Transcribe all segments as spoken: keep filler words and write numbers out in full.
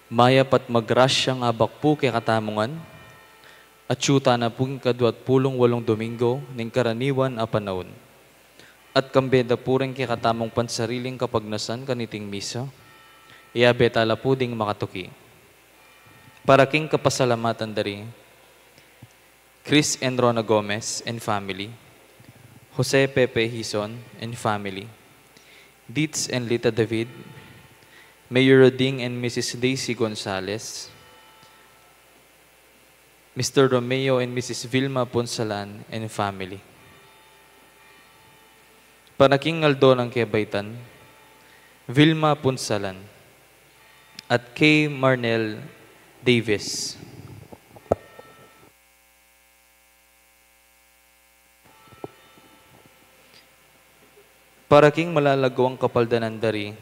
Mayap at magrasyang abak pu kekatamu ngan, atyu tana pu king kadwat pulung walung Domingo ning karaniwan a panaun. At kambe da pu ring kekatamung pansariling kapagnasan kaniting misa, iyabe tala pu ding makatuki. Para king kapasalamatan da ri Chris and Rona Gomez and family, Jose Pepe Hizon and family, Dietz and Lita David, Mayor Roding and Missus Daisy Gonzalez, Mister Romeo and Missus Vilma Punsalan and family. Para king aldo nang kebaitan, Vilma Punsalan at kay Marnel Davis. Para king malalaguang kapaldanan da ri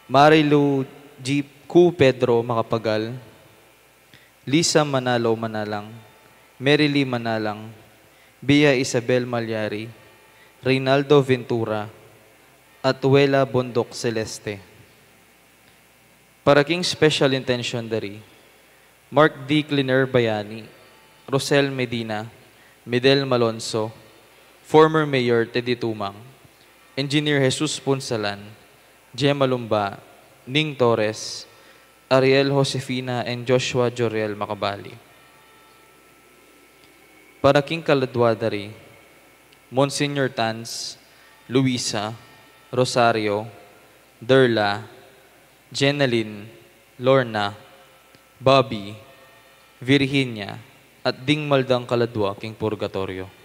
Marilu G. Q. Pedro Macapagal, Lisa Manalo Manalang, Mary Lee Manalang, Bea Isabel Malyari, Reynaldo Ventura, at Wela Bondoc Celeste. Para king special intention da ri Mark D. Cliner Bayani, Rosel Medina, Medel Malonzo, former Mayor Teddy Tumang, Engineer Jesus Punsalan, Gemma Lumba, Ning Torres, Ariel Josefina, and Joshua Joriel Macabali. Para king kaladwa da ri Monsignor Tans, Luisa, Rosario, Derla, Jenalyn, Lorna, Bobby, Virginia, at ding maldang kaladwa king purgatoryo.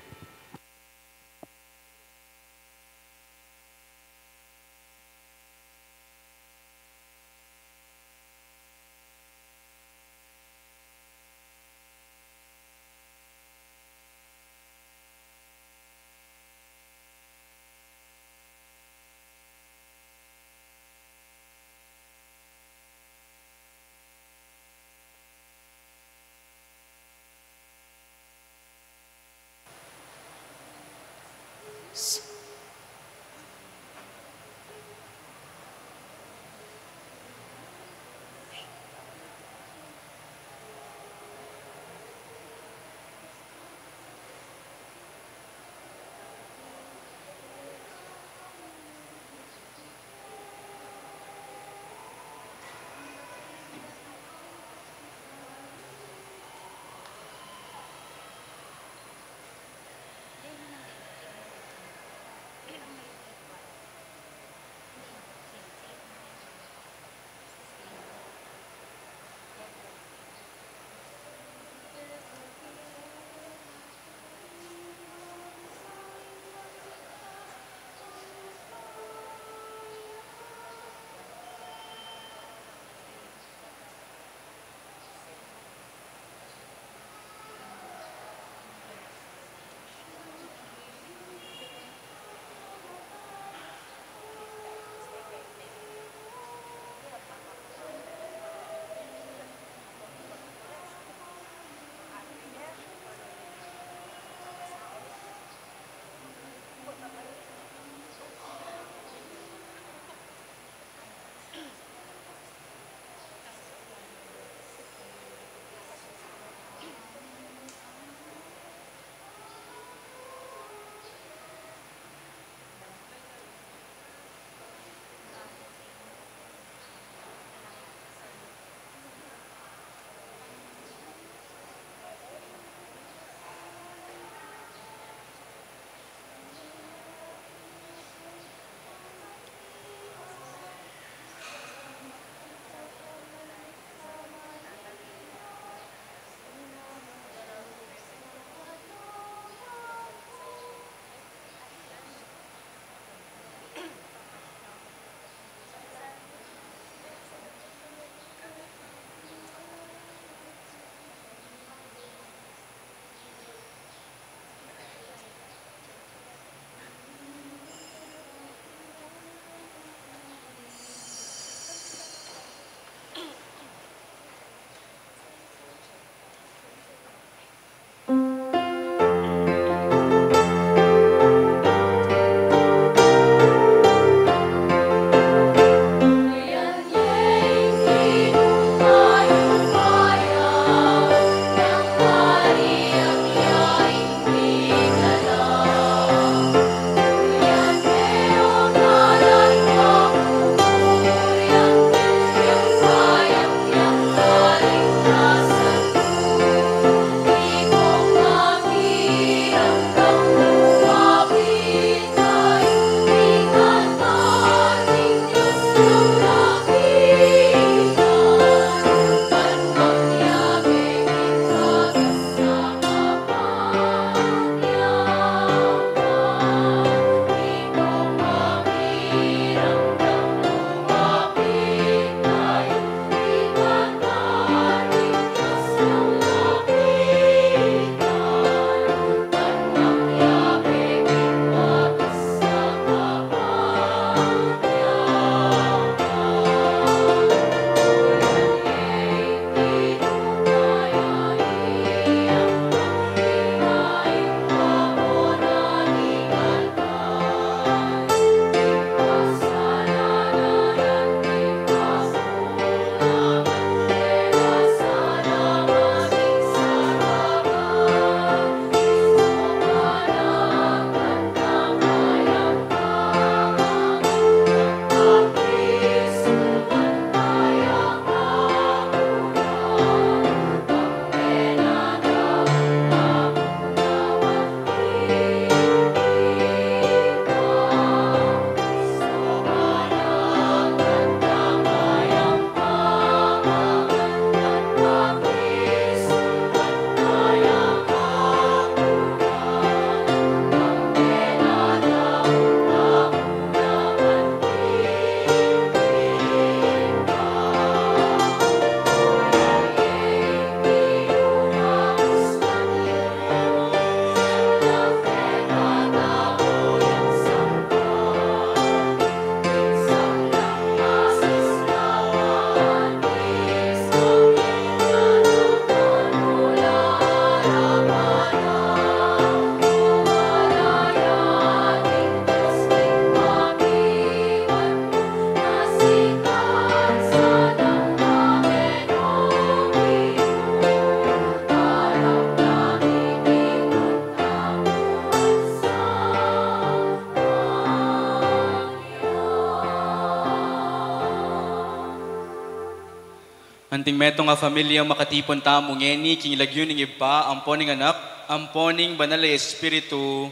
Anting metung a familia, makatipun tamu ngeni king lagyu ning Ibpa, ampo ning Anak, ampo ning Banal a Espiritu.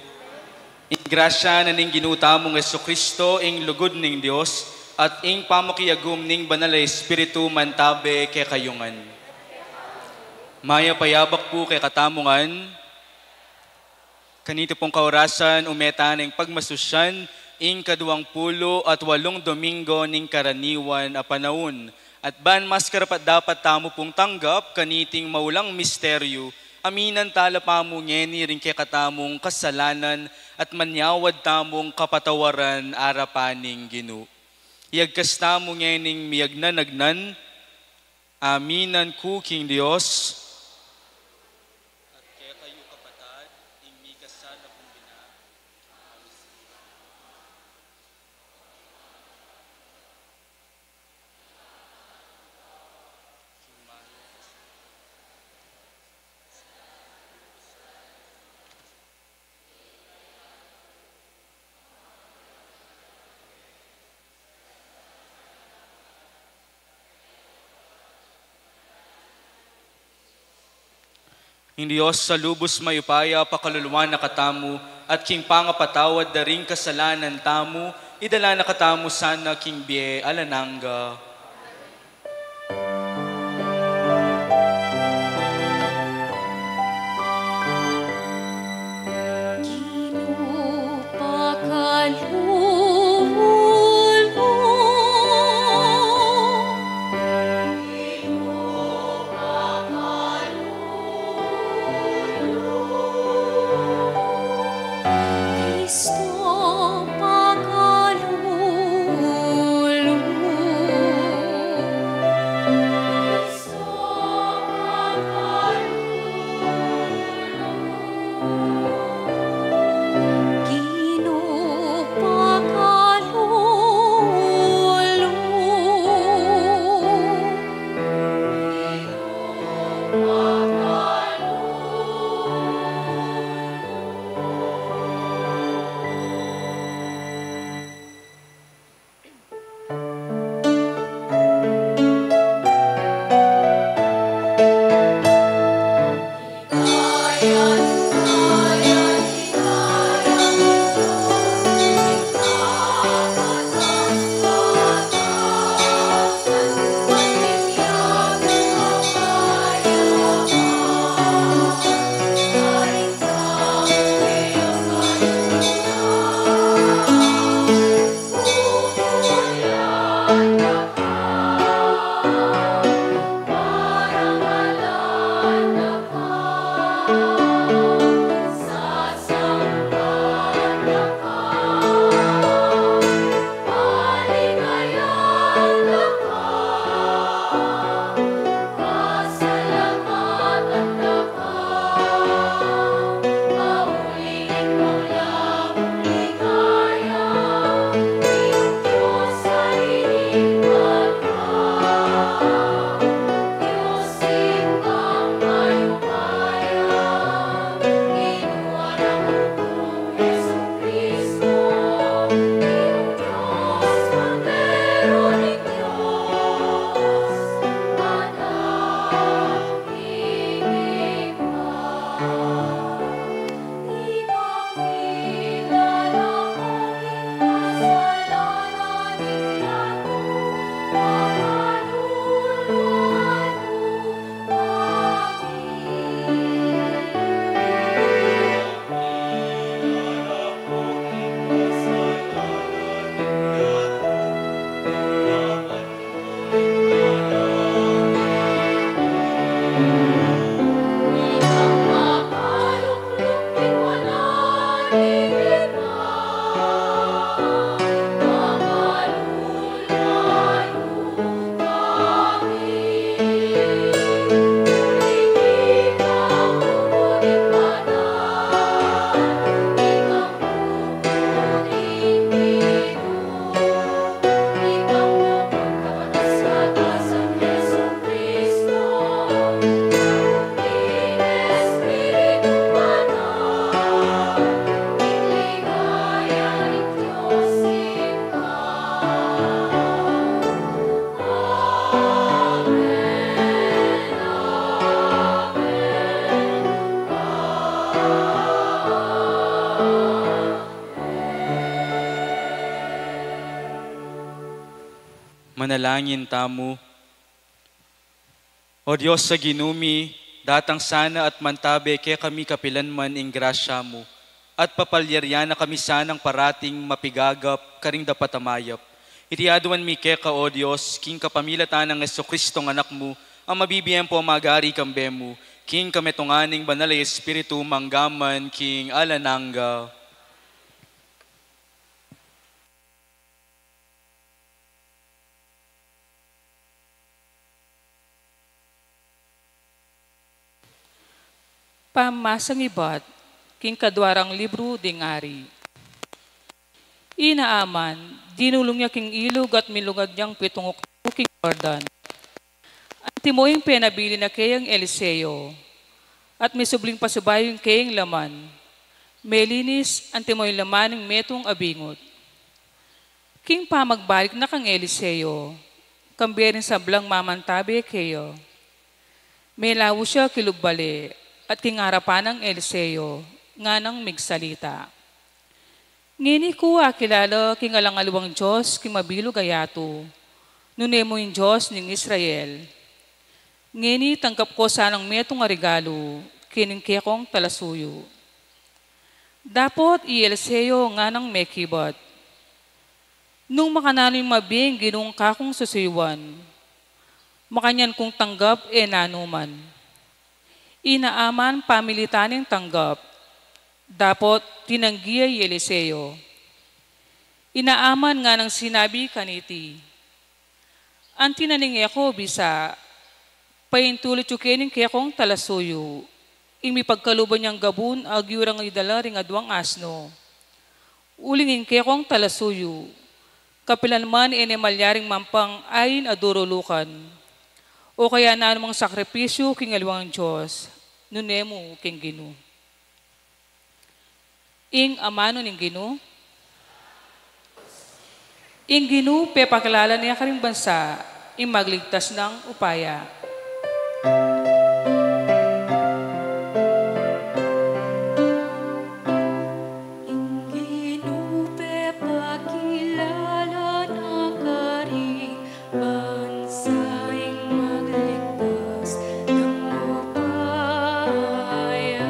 Ing grasya na ning Ginu tamung Jesucristo, ing lugud ning Dios, at ing pamakiagum ning Banal a Espiritu mantabe kekayu ngan. Mayap a yabak pu kekatamu ngan. Kaniti pung kaurasan, ume tana ing pagmasusyan ing kaduang pulu at walung Domingo ning karaniwan a panaun. At ban mas karapat-dapat tamu pung tanggap kaniting maulang misteryu, aminan tala pamu ngeni ring kekatamung kasalanan at manyawad tamung kapatawaran arapan ning Ginu. Iyagkas tamu ngening miyagnanagnan, aminan ku king Dios. At kekayu, kapatad, ing mikasala kung bina- Ing Dios a lubus mayupaya pakaluluan na katamu, at king pangapatawad da ring kasalanan tamu, idala na katamu sana king bie alang angga. Ginu, pakalulu, Ginu, pakalulu, Kristo, pakalulu. Manalangin tamu. O Dios a Ginu mi, datang sana at mantabe kekami kapilan man ing grasya mu, at papalyarian na kami sanang parating mapigagap karing dapat a mayap. Iti aduan mi keka, O Dios, king kapamilatan nang Jesucristo a Anak mu, a mabibie ampon magari kambe mu, king kametungan ning Banal a Espiritu, mangga man king alang angga. Pamamasang ibat king kadua rang libru ding Ari. I Naaman, dinulung ya king ilug at milugad yang pitung uktaw king Jordan. Antimo ing penabilin na keyang Eliseo, at misubling pasibayu ing keyang laman. Melinis, antimo ing laman ning metung a bingut. King pamagbalik na kang Eliseo, kambe ring sablang mamantabe keya, melaus ya kilub bale, at king arapan nang Eliseo, nganang migsalita. Ngeni ku akilala king alang aliwang Dios king mabilug a yatu, nune mu ing Dios ning Israel. Ngeni tanggap ko sanang metung a regalu, keni ing kekong talasuyu. Dapot i Eliseo nganang mekibat, nung makananu ing mabie ning Ginung kakung susuyuan, makanyan kung tanggap e nanu man. I Naaman pamilitan ning tanggap, dapot tinanggi ya i Eliseo. I Naaman nganang sinabi kaniti, anti na ning e ko bisa, paintulit yu keni ing kekong talasuyu, ing mipagkaluban yang gabun a agyu rang idala ring aduang asno. Uling ing kekong talasuyu, kapilan man e ne malyaring mampang ain a durulukan, o kaya nanu mang sakripisyu king aliwang Dios, nune mu king Ginu. Ing amanu ning Ginu. Ing Ginu pepakilala ne karing bansa ing magligtas nang upaya. Ing Ginu pepakilala na karing bansa ing magligtas nang upaya.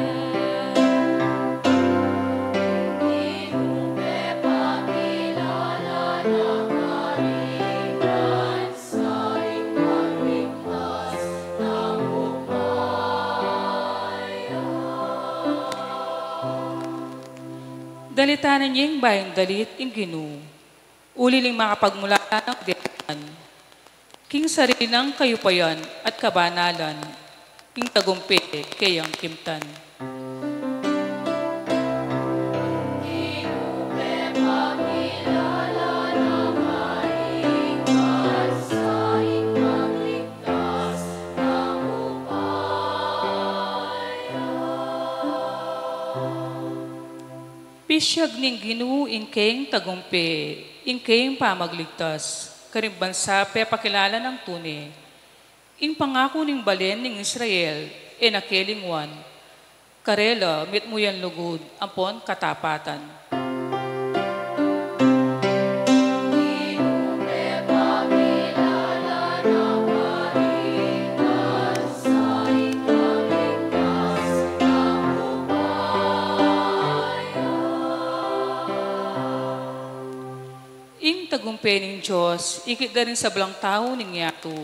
Ing Ginu pepakilala na karing bansa ing magligtas nang upaya. Dalitan na ning bayung dalit ing Ginu. Uli ning makapagmulala nang deman, king sarili nang kayupayan at kabanalan, ing tagumpe keyang kimtan. Pisyag ning Ginu ing keng tagumpe, ing keng pamagligtas, karing bansa pepakilala nang tune. Ing pangaku ning balen ning Israel, e na kelingwan, karela mitmu yang lugud ampon katapatan. Ing tagumpe ning Dios, ikit da ring sablang tau ning yatu.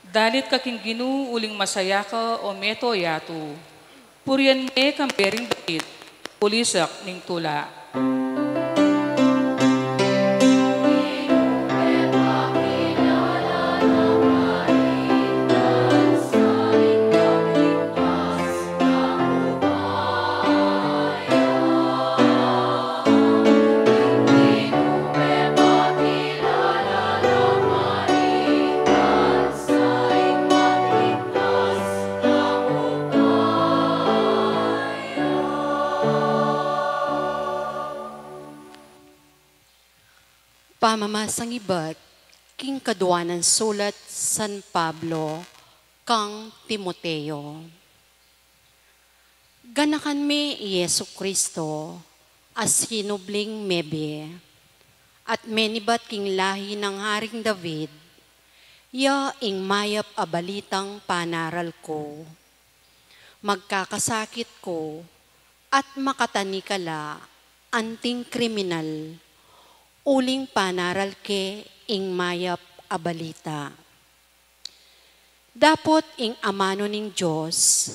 Dalit ka king Ginu uling masaya ka, o meto yatu. Purian me kambe ring dalit, pulisak ning tula. Pamamasang ibat king kaduanan sulat San Pablo kang Timoteo. Ganakan mi i Jesu Cristo a sinubling mebie, at menibat king lahi nang Haring David, ya ing mayap a balitang panaral ku. Magkakasakit ku at makatanikala anting kriminal, uling panaral ke ing mayap a balita. Dapot ing amanu ning Dios,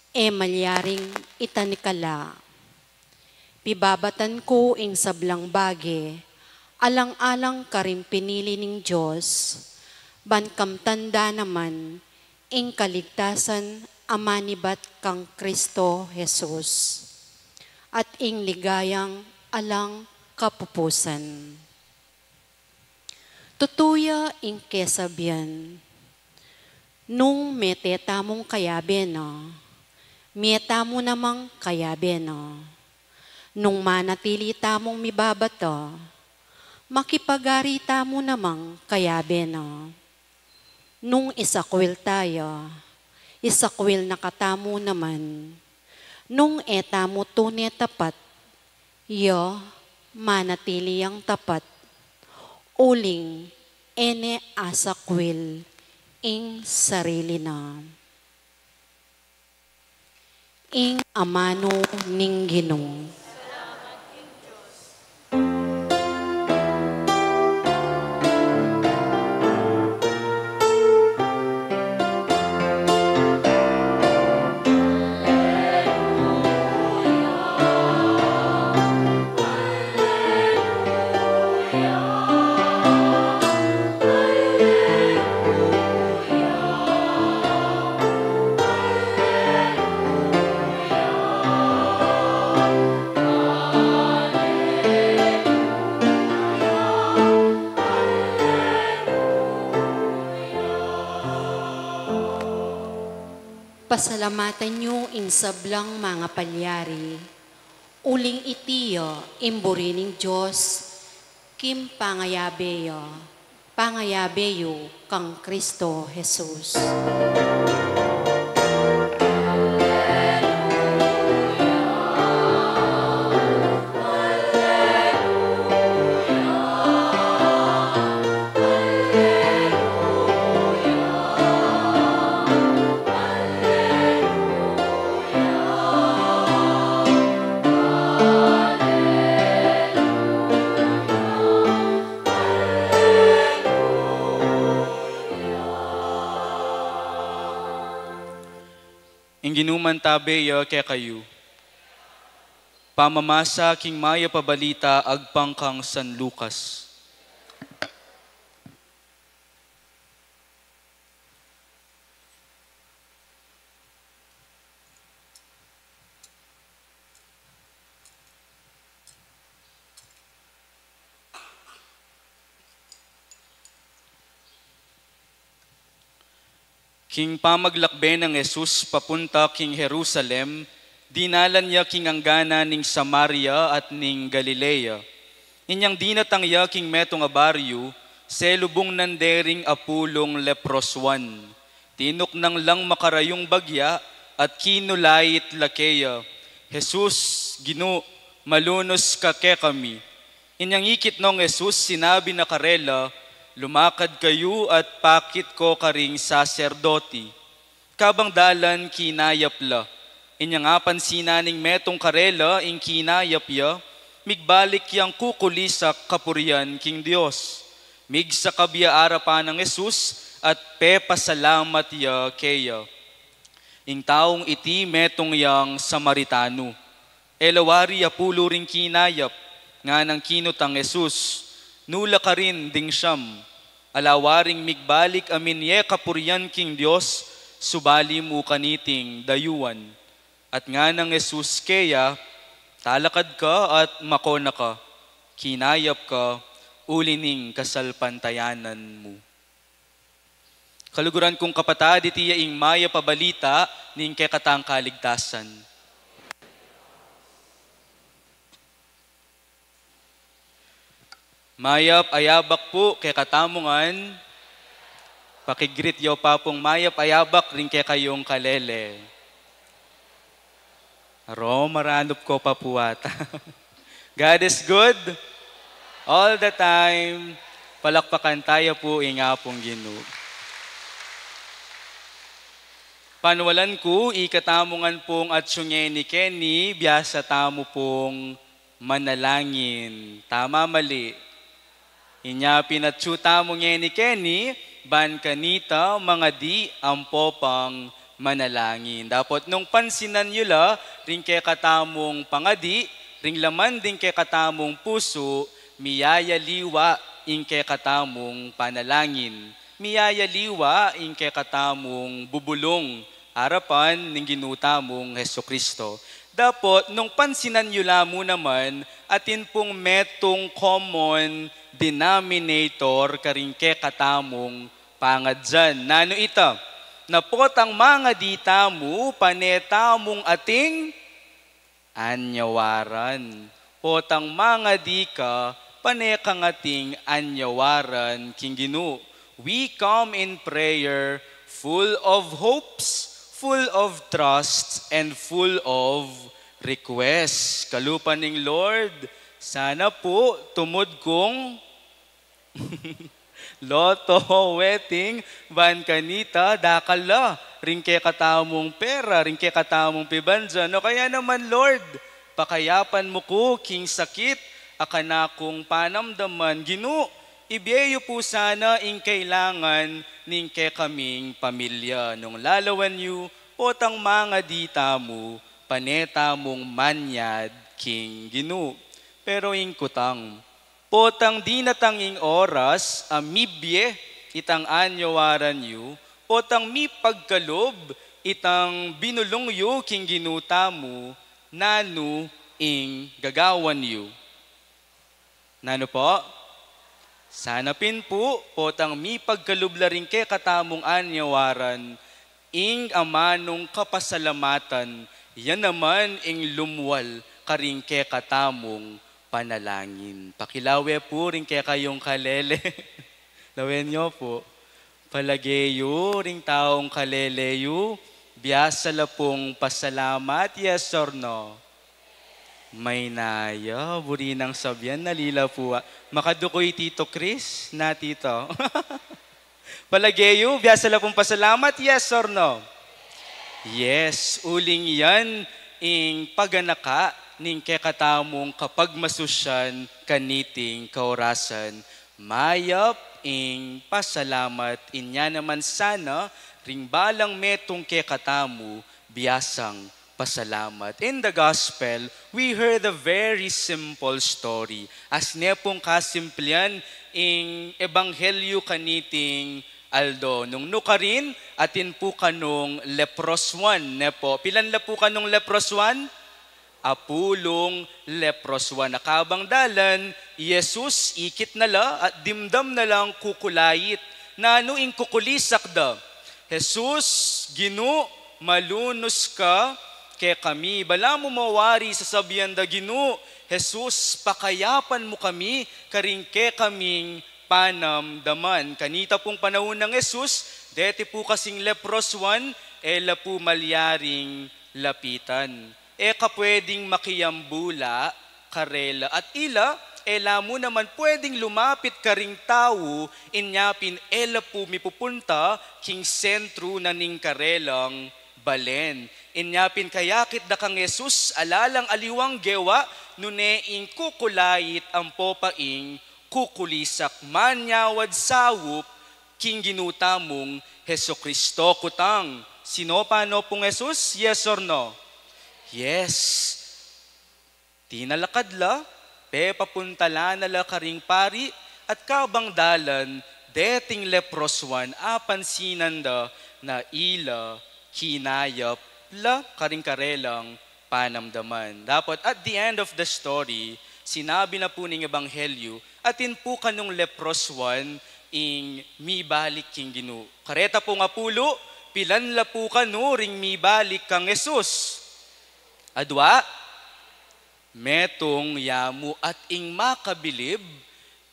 e malyaring itanikala. Pibabatan ku ing sablang bage, alang-alang karing pinili ning Dios, ban kamtan da naman ing kaligtasan a manibat kang Kristo Jesus, at ing ligayang alang kapupusan. Tutu ya ing kesabian, nung mete tamung kayabe na, mie tamu namang kayabe na. Nung manatili tamung mibabata, makipagari tamu namang kayabe na. Nung isakwil taya, isakwil na katamu naman. Nung e tamu tune tapat, ya manatili yang tapat, uling e ne asakwil ing sarili na. Ing amanu ning Ginu. Pasalamatan yu ing sablang mangapalyari, uling iti ya ing buri ning Dios, king pangayabe ya, pangayabe yu kang Kristo Jesus. Ing Ginu mantabe ya kekayu. Pamamasa king Mayap a Balita agpang kang San Lucas. King pamaglakbe nang Jesus papunta king Jerusalem, dinalan ya king angganan ning Samaria at ning Galilea. Inyang dinatang ya king metung a baryu, selubung nan dering apulung leprosuan. Tinuknang lang makarayung bagya at kinulait la keya, "Jesus, Ginu, malunus ka kekami." Inyang ikit nong Jesus, sinabi na karela, "Lumakad kayu at pakit ko karing saserdoti." Kabang dalan kinayap la. Inyang apansinan ning metung karela ing kinayap ya, migbalik yang kukulisak kapurian king Dios. Migsakab ya arapan nang Jesus at pepasalamat ya keya. Ing taung iti metung yang Samaritano. E la wari apulu ring kinayap, nganang kinutang Jesus, "Nu la karin ding siam?" Ala waring migbalik a minye kapurian king Dios, subali mu kaniting dayuan. At nganang Jesus keya, "Talakad ka at makona ka, kinayap ka, uli ning kasalpantayanan mu." Kaluguran kung kapatad, iti ya ing Mayap a Balita ning kekatang kaligtasan. Mayap a yabak pu kekatamu ngan. Paki-greet yu pa pung mayap a yabak ring kekayung kalele. Aro, maranup ko pa pu ata. God is good All the time. Palakpakan taya pu ing Apung Ginu. Panualan ku, ikatamu ngan pung atsu ngeni keni, biasa tamu pung manalangin. Tama, mali? Inya pin atsu tamu ngeni keni, ban kanita mangadi ampo pang manalangin. Dapot nung pansinan yu la ring kekatamung pangadi, ring laman ding kekatamung pusu, miyayaliwa ing kekatamung panalangin. Miyayaliwa ing kekatamung bubulung arapan ning Ginu tamung Jesucristo. Dapot nung pansinan yu la mu naman, atin pung metung common denominator karing kekatamung pangadyan. Nanu ita? Na potang mangadi tamu, pane tamung ating anyawaran. Potang mangadi ka, pane kang ating anyawaran king Ginu. We come in prayer full of hopes, full of trusts, and full of requests. Kalupa ning Lord, sana pu tumud kung loto, wedding, ban kanita, dakal la ring kekatamung pera, ring kekatamung pibandian. O kaya naman, Lord, pakayapan mu ku king sakit a kanakung panamdaman. Ginu, ibie yu pu sana ing kailangan ning kekaming pamilya. Nung lalawan yu, potang mangadi tamu, pane tamung manyad king Ginu. Pero ing kutang, potang dinatang ing oras a mibie itang anyawaran yu, potang mipagkalub itang binulung yu king Ginu tamu, nanu ing gagawan yu? Nanu po? Sana pin pu, potang mipagkalub la ring kekatamung anyawaran, ing amanung kapasalamatan, ya naman ing lumwal karing kekatamung panalangin. Pakilawe pu ring kekayung kalele. Lawen yu pu. Palage yu ring taung kalele yu, biasa la pung pasalamat, yes or no? Maynaya, buri nang sabian, nalila pu, ah. Makaduku i Tito Chris, na, Tito? Palage yu, biasa la pung pasalamat, yes or no? Yes, uling yan ing paganaka ning kekatamung kapagmasusyan kaniting kaorasan. Mayap ing pasalamat. Inya naman sana, ring balang metung kekatamu, biasang pasalamat. In the gospel, we heard a very simple story. As ne pung kasimplian ing ebanghelyu kaniting aldo. Nung nukarin, atin pu kanung leproswan, ne po? Pilan la pu kanung leproswan? Apulung leproswan. A kabang dalan i Jesus, ikit na la at dimdam na lang kukulait. Nanu ing kukulisak da? Jesus, Ginu, malunus ka kekami. Balamu mawari sasabian da, Ginu, Jesus, pakayapan mu kami karing kekaming panamdaman. Kanita pung panaun nang Jesus, deti pu kasing leproswan, e la pu malyaring lapitan. E ka pwedeng makiambula karela. At ila, e la mu naman pwedeng lumapit karing tau, inya pin e la pu mipupunta king sentru na ning karelang balen. Inya pin kayakit da kang Jesus, ala lang aliwang gewa, nune ing kukulait ampo pa ing kukulisak. Manyawad saup king Ginu tamung Jesucristo. Kutang, sinopan no pung Jesus? Yes or no? Yes. Tinalakad la, pepapuntalan na la karing pari, at kabang dalan, deting leproswan, apansinan da na ila kinayap la karing karelang panamdaman. Dapot, at the end of the story, sinabi na pu ning ebanghelyu, atin pu kanung leproswan ing mibalik king Ginu. Kareta pung apulu, pilan la pu kanu ring mibalik kang Jesus? Adwa? Metung ya mu. At ing makabilib,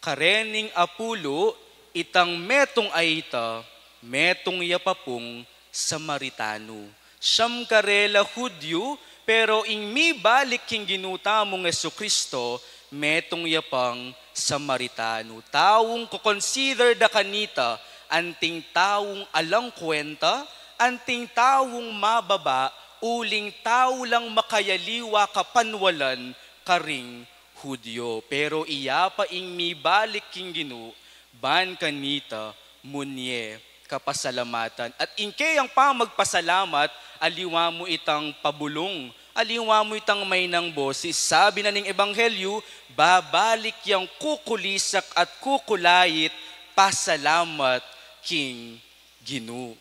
karening apulu, itang metung a ita, metung ya pa pung Samaritano. Siyam karela Hudyu, pero ing mibalik king Ginu tamung Jesucristo, metung ya pang Samaritano. Taung ko-consider da kanita, anting taung alang kwenta, anting taung mababa, uling tau lang makayaliwa kapanwalan karing Hudyo. Pero iya pa ing mibalik king Ginu, ban kanita munye kapasalamatan. At ing keyang pamagpasalamat, aliwa mu itang pabulung, aliwa mu itang mainang bosis. Sabi na ning Ebanghelyu, babalik yang kukulisak at kukulait pasalamat king Ginu.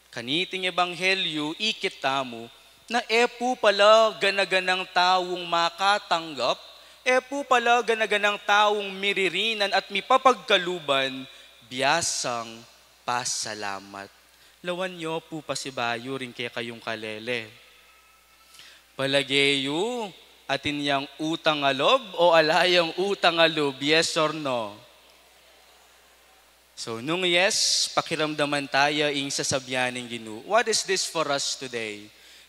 Kaniting Ebanghelyu, ikit tamu na e pu pala gana-ganang taung makatanggap, e pu pala gana-ganang taung miririnan at mipapagkaluban, biasang pasalamat. Lawan yu pu pasibayu ring kekayung kalele. Palage yu, atin yang utang a lob o ala yang utang a lob? Yes or no? So, nung yes, pakiramdaman taya ing sasabyan ning Ginu. What is this for us today?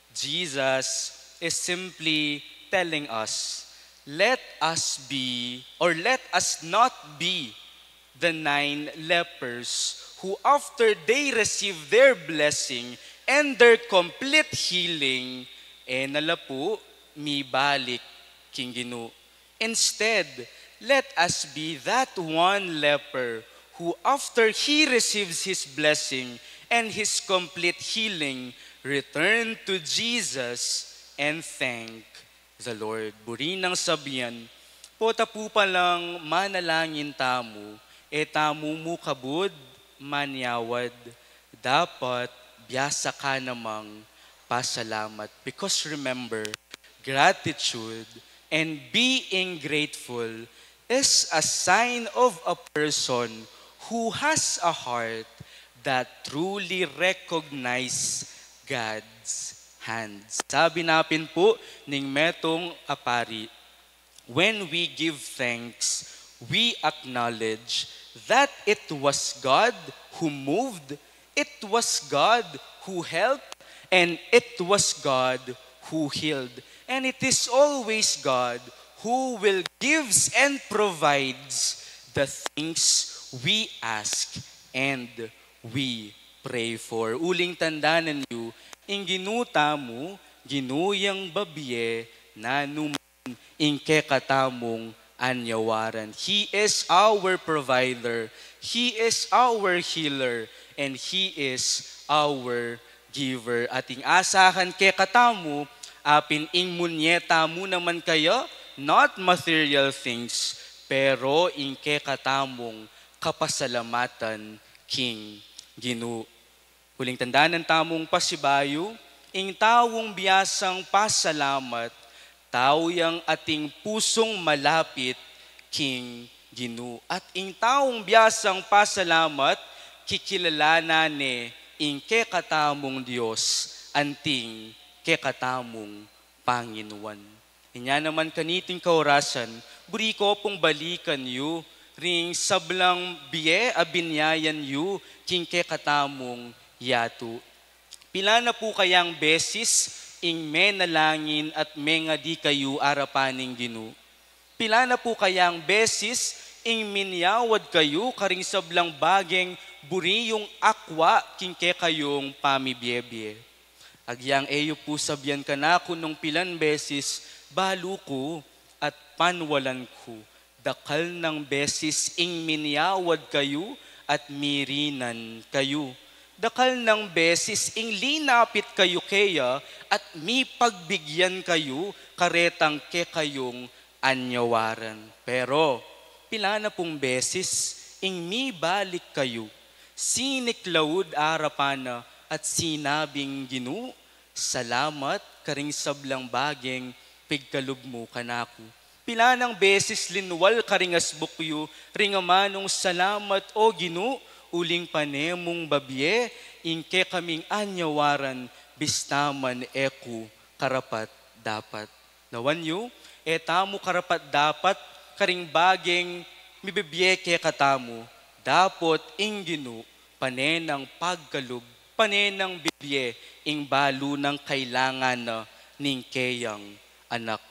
Jesus is simply telling us, let us be, or let us not be the nine lepers who, after they receive their blessing and their complete healing, e na la pu mibalik king Ginu. Instead, let us be that one leper who, after he receives his blessing and his complete healing, return to Jesus and thank the Lord. Buri nang sabyan, pota pu palang manalangin tamu, e tamu mu kabud manyawad, dapat biasa ka namang pasalamat. Because remember, gratitude and being grateful is a sign of a person who has a heart that truly recognize God's hand. Sabi na pin pu ning metung a pari, when we give thanks, we acknowledge that it was God who moved, it was God who helped, and it was God who healed. And it is always God who will gives and provides the things we ask and we pray for. Uling tandanan yu, ing Ginu tamu, Ginu yang babie nanu man ing kekatamung anyawaran. He is our provider, He is our healer, and He is our giver. At ing asahan kekatamu, apin ing munye tamu naman kaya, not material things, pero ing kekatamung kapasalamatan king Ginu. Uling tandanan tamung pasibayu, ing taung biasang pasalamat, tau yang ating pusung malapit king Ginu. At ing taung biasang pasalamat, kikilalanan ne ing kekatamung Dios, anting kekatamung Panginuan. Inya naman kaniting kaurasan, buri ku pung balikan yu ring sablang bie a binyayan yu king kekatamung yatu. Pila na pu kayang beses ing menalangin at mengadi kayu arapan ning Ginu? Pila na pu kayang beses ing minyawad kayu karing sablang bageng buri yung akwa king kekayung pamibie-bie? Agyang e yu pu sabian kanaku nung pilan beses, balu ku at panwalan ku. Dakal nang beses ing minyawad kayu at mirinan kayu. Dakal nang beses ing linapit kayu keya at mipagbigyan kayu karetang kekayung anyawaran. Pero, pila na pung beses ing mibalik kayu, siniklaud arapan na at sinabing, "Ginu, salamat karing sablang bageng pigkalub mu kanaku." Pila nang beses linwal karing asbuk yu ring amanung, "Salamat, O Ginu, uling pane mung babie ing kekaming anyawaran, bista man e ku karapat-dapat." Lawan yu, e tamu karapat-dapat karing bageng mibibie kekatamu, dapot ing Ginu pane nang pagkalub, pane nang bibie ing balu nang kailangan na ning keyang anak.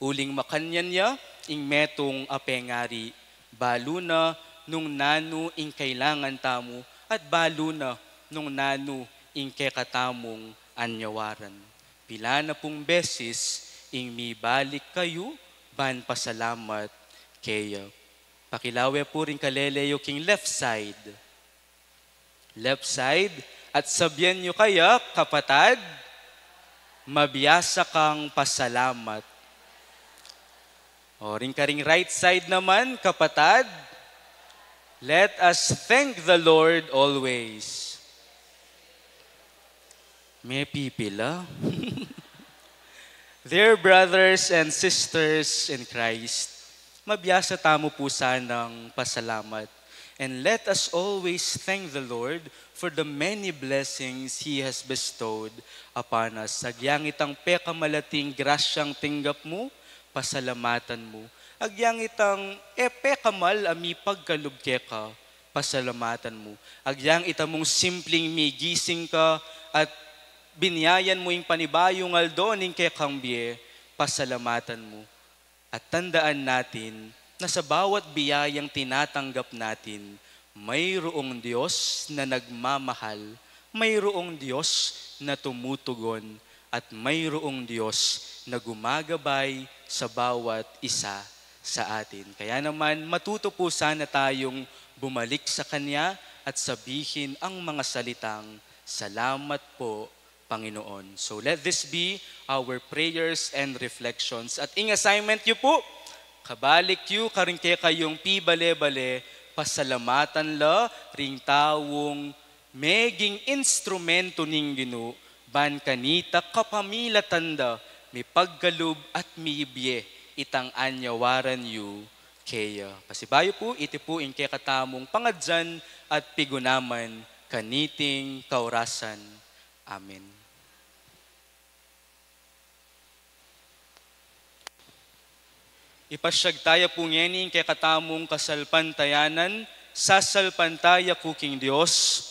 Uling makanyan ya ing metung a pengari, Balu na nung nanu ing kailangan tamu at balu na nung nanu ing kekatamung anyawaran. Pila na pung beses ing mibalik kayu ban pasalamat keya. Pakilawe pu ring kalele yu king left side. Left side, at sabian yu kaya, kapatad, mabiasa kang pasalamat. O, ring karing right side naman, kapatad, let us thank the Lord always. Mepipila. Dear brothers and sisters in Christ, mabiasa tamu pu sanang pasalamat. And let us always thank the Lord for the many blessings He has bestowed upon us. Agyang itang pekamalating grasyang tinggap mu, pasalamatan mu. Agyang itang e pekamal a mipagkalub keka, pasalamatan mu. Agyang ita mung simpling migising ka at binyayan mu ing panibayung aldo ning kekang bie, pasalamatan mu. At tandaan natin na sa bawat biyayang tinatanggap natin, mayroong Diyos na nagmamahal, mayroong Diyos na tumutugon, at mayroong Diyos na gumagabay sa bawat isa sa atin. Kaya naman, matuto po sana tayong bumalik sa Kanya at sabihin ang mga salitang, "Salamat po, Panginoon." So let this be our prayers and reflections. At ing assignment yu po, kabalik yu karing kekayung pibale-bale, pasalamatan la ring taung meging instrumento ning Ginu, ban kanita kapamilatan da mipagkalub at mibie itang anyawaran yu keya. Pasibayu pu, iti pu ing kekatamung pangadyan at pigunaman kaniting kaurasan. Amen. Ipasyag taya pu ngeni ing kekatamung kasalpantayanan, sasalpantaya ku king Dios.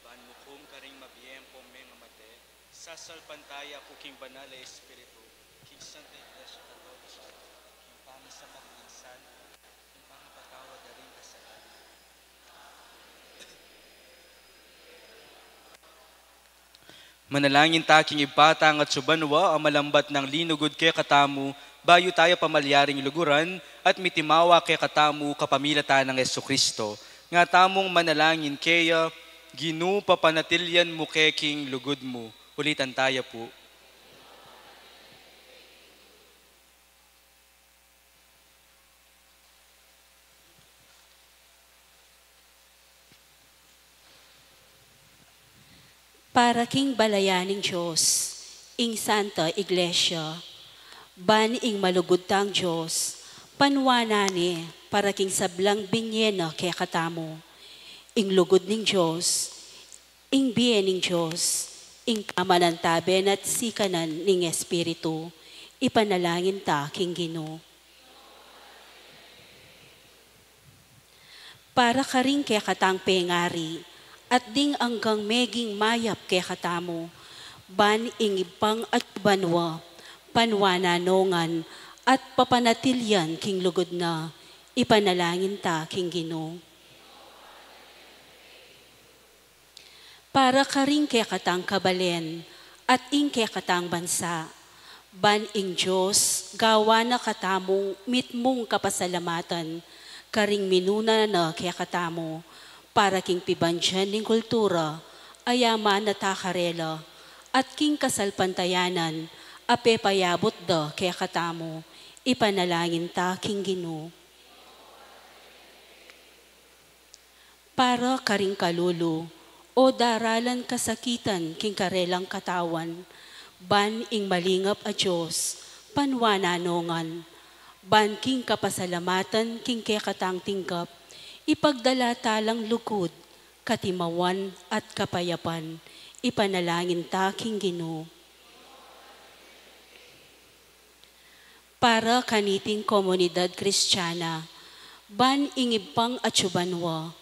Ban mukum karing mabie ampong mengamate, sasalpantaya ku king Banal a Espiritu, king Santa Iglesia Katolika, king pamisamak ning santa, king pangapatawad da ring kasalanan. Manalangin ta king Ibpa tang atsu banua, a malambat nang linugud kekatamu, bayu taya pamalyaring luguran, at mitimawa kekatamu kapamilatan nang Jesucristo. Nga tamung manalangin keya, Ginu, papanatilyan mu ke king lugud mu. Ulitan taya pu. Para king balayan ning Dios, ing Santa Iglesia, ban ing malugud tang Dios, panuanan ne para king sablang binye na kekatamu. Ing lugud ning Dios, ing bie ning Dios, ing pamanantabe na't sikanan ning Espiritu, ipanalangin ta king Ginu. Para karing kekatang pengari, at ding anggang meging mayap kekatamu, ban ing Ibpang atsu banua, panuanan no ngan, at papanatilyan king lugud na, ipanalangin ta king Ginu. Para karing kekatang kabalen, at ing kekatang bansa, ban ing Dios, gawan na katamung mitmung kapasalamatan, karing minuna na kekatamu, para king pibandian ning kultura, a yaman na ta karela, at king kasalpantayanan, a pepayabut da kekatamu, ipanalangin ta king Ginu. Para karing kalulu, o daralan kasakitan king karelang katawan, ban ing malingap a Dios, panuanan no ngan, Ban king kapasalamatan king kekatang tinggap, ipagdala ta lang lugud, katimawan at kapayapan, ipanalangin ta king Ginu. Para kaniting komunidad Kristiana, ban ing Ibpang atsu banua,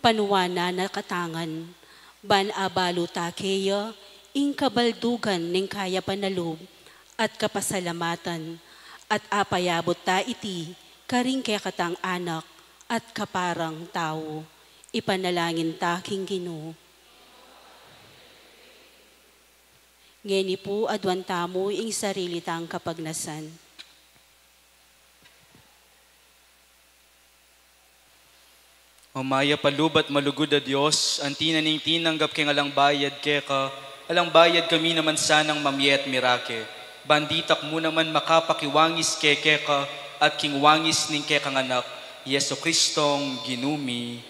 panuanan na katangan, ban abalu ta keya ing kabaldugan ning kayapan a lub at kapasalamatan, at apayabut ta iti karing kekatang anak at kaparang tau. Ipanalangin ta king Ginu. Ngeni pu aduan tamu ing sarili tang kapagnasan. O mayap a lub at malugud a Dios, anti na ning tinanggap keng alang bayad keka, alang bayad kami naman sanang mamie at mirake. Ban ditak mu naman makapakiwangis ke keka at king wangis ning kekang Anak, Jesucristong Ginu mi.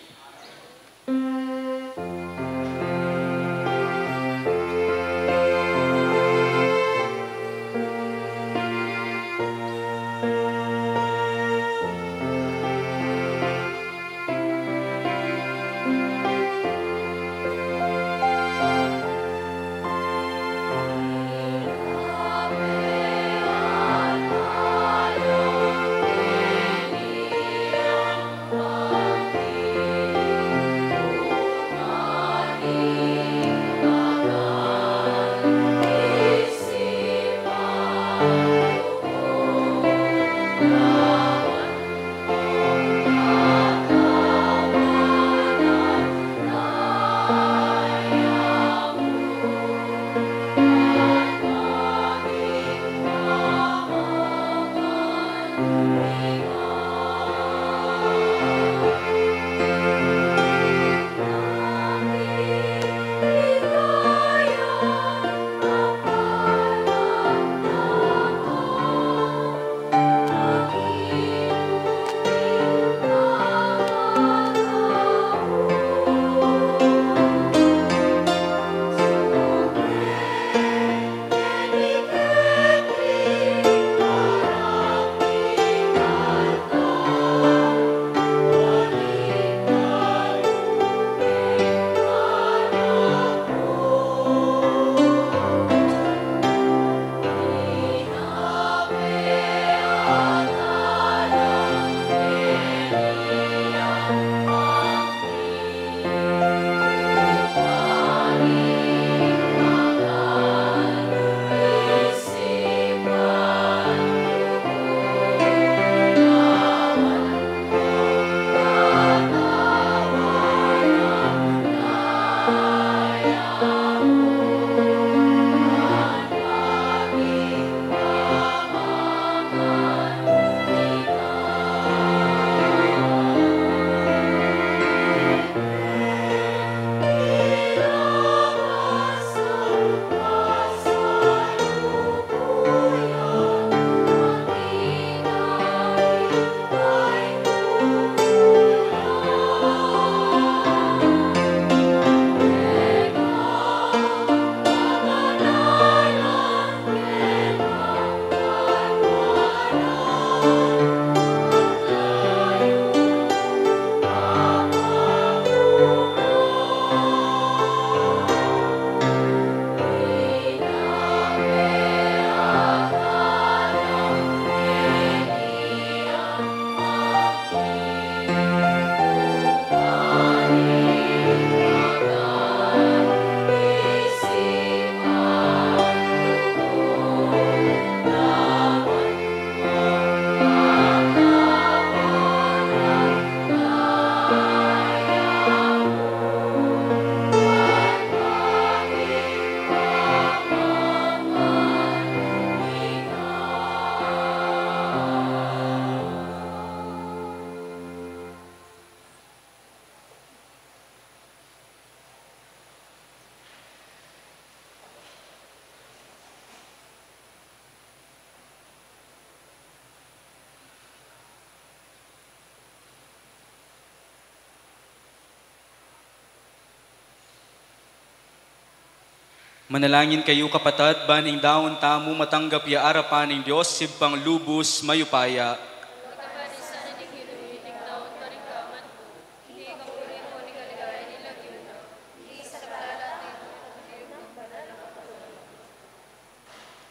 Manalangin kayu, kapatad, ban ing daun tamu matanggap ya arapan ning Dios Ibpang lubus mayupaya.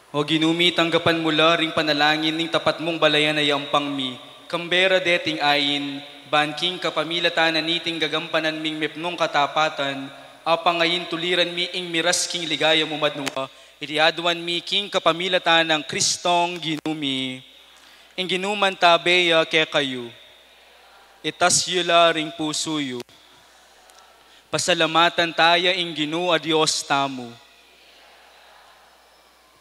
O Ginu mi, tanggapan mu la ring panalangin ning tapat mung balayan a yampang mi, kambe ra deting ain, ban king kapamilatan na niting gagampanan ming mepnung katapatan, apangayin tuliran mi ing miras king ligaya mu madnua, iti aduan mi king kapamilatan nang Kristong Ginu mi. Ing Ginu mantabe ya kekayu. Itas yu la ring pusu yu. Pasalamatan taya ing Ginu a Dios tamu.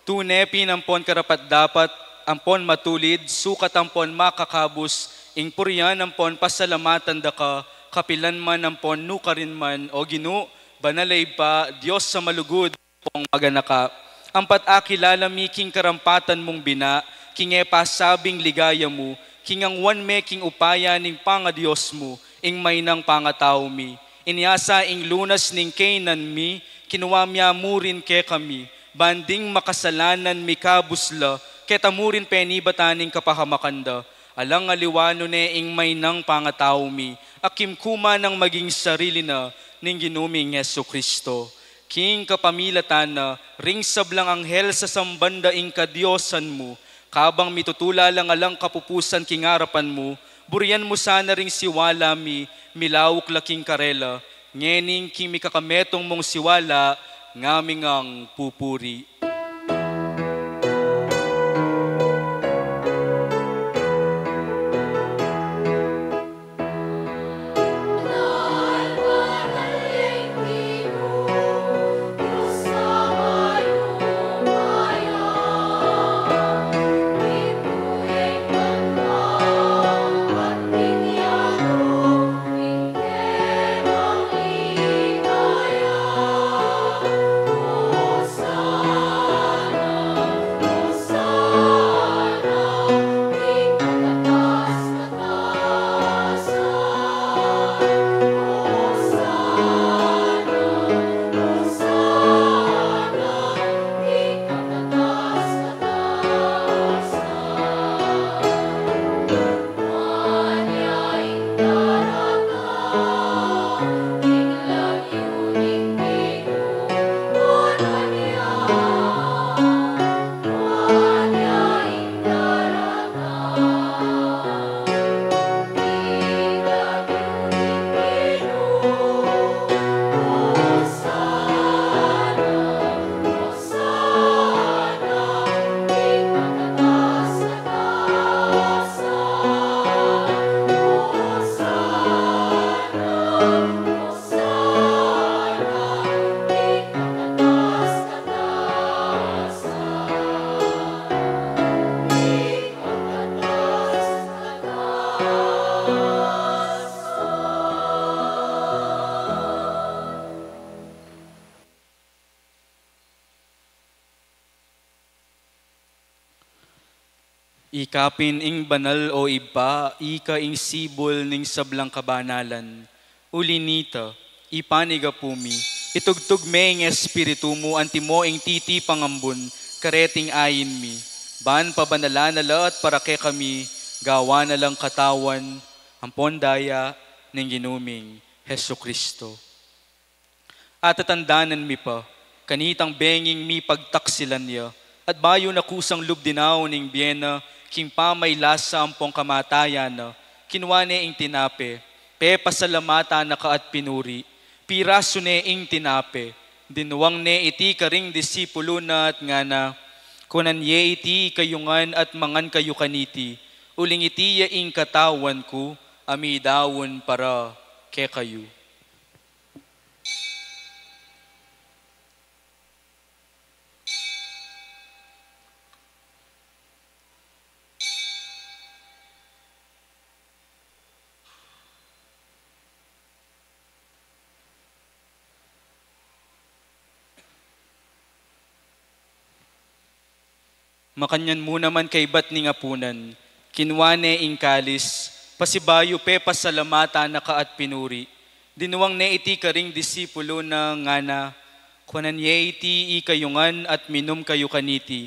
Tune pin ampon karapat-dapat, ampon matulid, sukat ampon makakabus, ing purian ampon pasalamatan da ka, kapilan man ampon nukarin man, O Ginu, banal a Ibpa, Dios a malugud ampon maganaka. Ampat akilala mi king karampatan mung bina, king e pasabing ligaya mu, king angwan me king upaya ning pangadios mu, ing mainang pangatau mi. Inya sa ing lunas ning kainan mi, kinua mia mu rin kekami, ban ding makasalanan mikabus la, keta mu rin penibatan ing kapahamakan da. Alang aliwa nu ne ing mainang pangatau mi, a kimku man nang maging sarili na ning Ginu ming Jesucristo. King kapamilatan na, ring sablang anghel sasamban da ing kadiosan mu, kabang mitutula lang alang kapupusan king arapan mu, burian mu sana ring siwala mi, milauk la king karela, ngening king mikakametung mung siwala, ngami ngang pupuri. Ika pin ing banal, o Ibpa, ika ing sibul ning sablang kabanalan. Uli nita, ipanigapu mi, itugtug me ing Espiritu mu antimo ing titi pangambun kareting ain mi, ban pabanalan na la at para kekami gawan na lang katawan ampon daya ning Ginu ming Jesucristo. Atatandanan mi pa, kanitang benging mipagtaksilan ya, at bayu na kusang lub dinaun ing bie na, king pamailasa ampong kamatayan na, kinua ne ing tinape, pepasalamatan na ka at pinuri, pirasu ne ing tinape, dinwang ne iti karing disipulu na at ngana, kunan ye iti ikayu ngan at mangan kayu kaniti, uling iti ya ing katawan ku, a midaun para kekayu. Makanyan mu naman kaibat ning apunan, kinua ne ing kalis, pasibayu pepasalamatan na ka at pinuri. Dinwang ne iti karing disipulu na ngana, kunan ye iti ikayu ngan at minum kayu kaniti.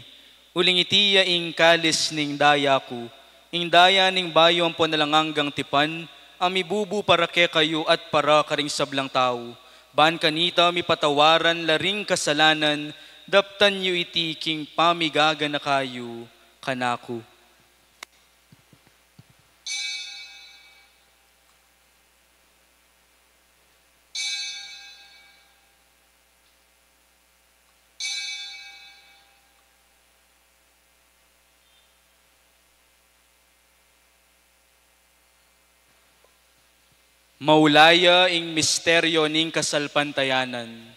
Uling iti ya ing kalis ning daya ku, ing daya ning bayu ampon alang anggang tipan, a mibubu para kekayu at para karing sablang tau. Ban kanita mipatawaran la ring kasalanan, Daptan yu iti king pamigaganaka yu kanaku. Maulaya ing misteryo ning kasalpantayanan.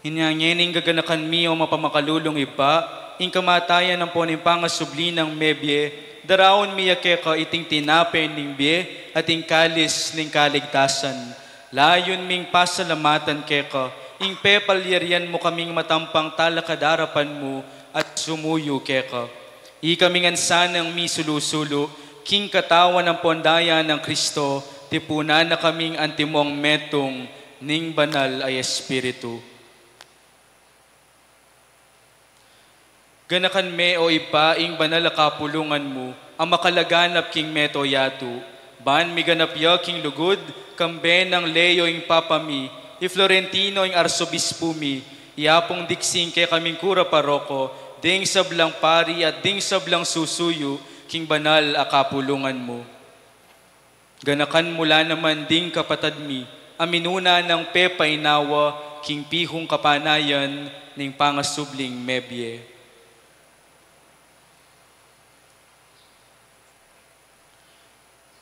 Inya ngening gaganakan mi, o mapamakalulung Ibpa, ing kamatayan ampon ing pangasubli nang mebie, daraun mi ya keka iting tinape ning bie at ing kalis ning kaligtasan. Layun ming pasalamatan keka ing pepalyarian mu kaming matampang talakad arapan mu at sumuyu keka. Ikami ngan sanang misulu-sulu king katawan ampon daya nang Kristo, tipunan na kaming antimong metung ning Banal a Espiritu. Ganakan me, o Ibpa, ing banal a kapulungan mu a makalaganap king meto yatu, ban miganap ya king lugud, kambe nang Leo ing Papa mi, i Florentino ing Arsobispu mi, i Apung Dixing kekaming kura paroko, ding sablang pari at ding sablang susuyu king banal a kapulungan mu. Ganakan mu la naman ding kapatad mi a minuna nang pepainawa king pihung kapanayan ning pangasubling mebie.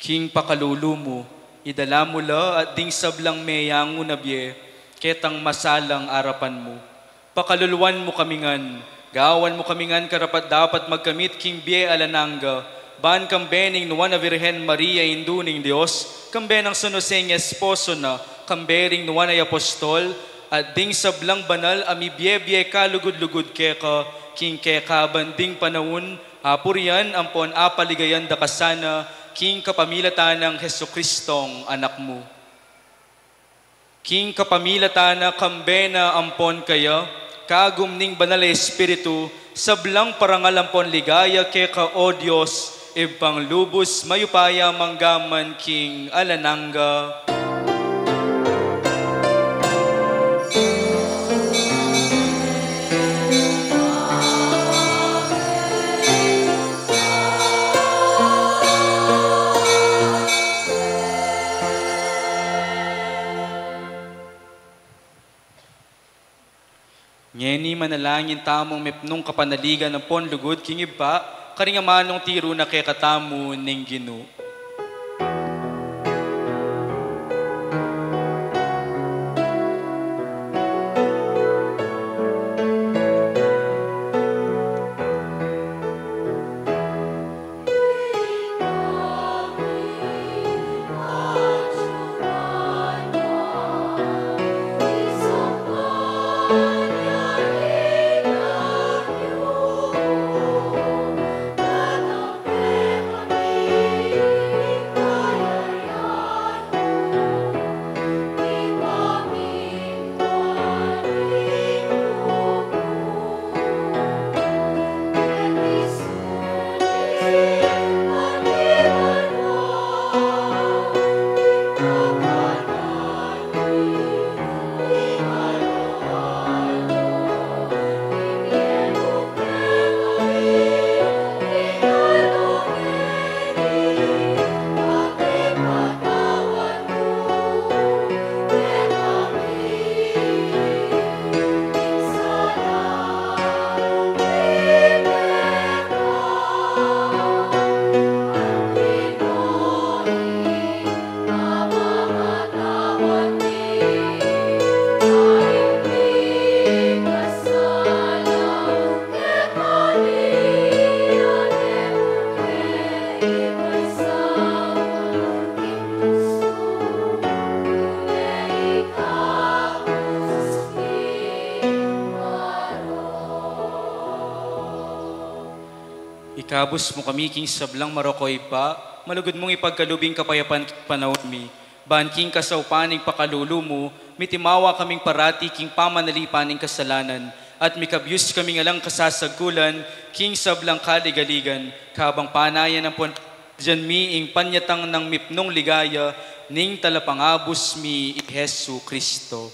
King pakalulu mu, idala mu la at ding sablang meyangu na bie ketang masalang arapan mu. Pakaluluan mu kami ngan, gawan mu kami ngan karapat-dapat magkamit king bie alang angga, ban kambe ning Nuan a Virgen Maria, Indu ning Dios, kambe nang San Jose ing esposo na, kambe ring nuan a apostol, at ding sablang banal a mibie-bie kalugud-lugud keka, king kekaban ding panaun, apurian ampon apaligayan da ka sana, king kapamilatan nang Jesucristong Anak mu. King kapamilatan na, kambe na ampon kaya, kagum ning Banal a Espiritu, sablang parangal ampon ligaya keka, o Dios, Ibpang lubus mayupaya mangga man king alang angga. Ngeni manalangin tamung mipnung kapanaligan ampon lugud king Ibpa, karing amanung tiru na kekatamu ning Ginu. Ikabus mu kami king sablang marok, O Ibpa, malugud mung ipagkalub ing kapayapan king panaun mi. Ban king kasaupan ning pakalulu mu, mitimawa kaming parati king pamanalipan ning kasalanan, at mikabus kaming alang kasasagkulan king sablang kaligaligan, kabang panayan ampon dian mi ing panyatang nang mipnung ligaya ning Talapangabus mi, i Jesucristo.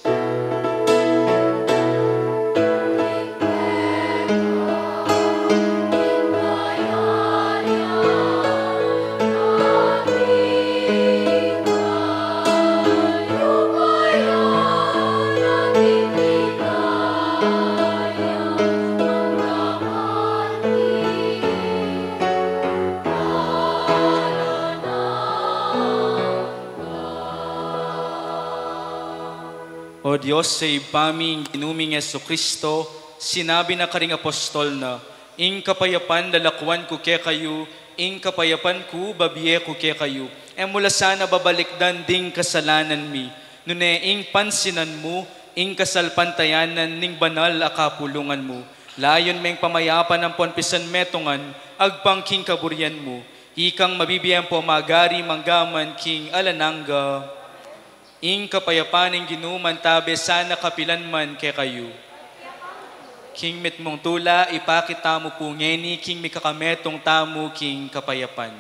O Dios, sa Ibpa mi, ing Ginu ming Jesucristo, sinabi na karing apostol na, "Ing kapayapan lalakuan ku kekayu, ing kapayapan ku babie ku kekayu." E mu la sana babalikdan ding kasalanan mi, nune ing pansinan mu ing kasalpantayanan ning banal a kapulungan mu. Layun meng pamayapan ampon pisanmetungan agpang king kaburian mu. Ikang mabibie ampon magari mangga man king alang angga. Ing kapayapan ning Ginu mantabe sana kapilan man kekayu. King mitmung tula, ipakit tamu pu ngeni king mikakametung tamu king kapayapan.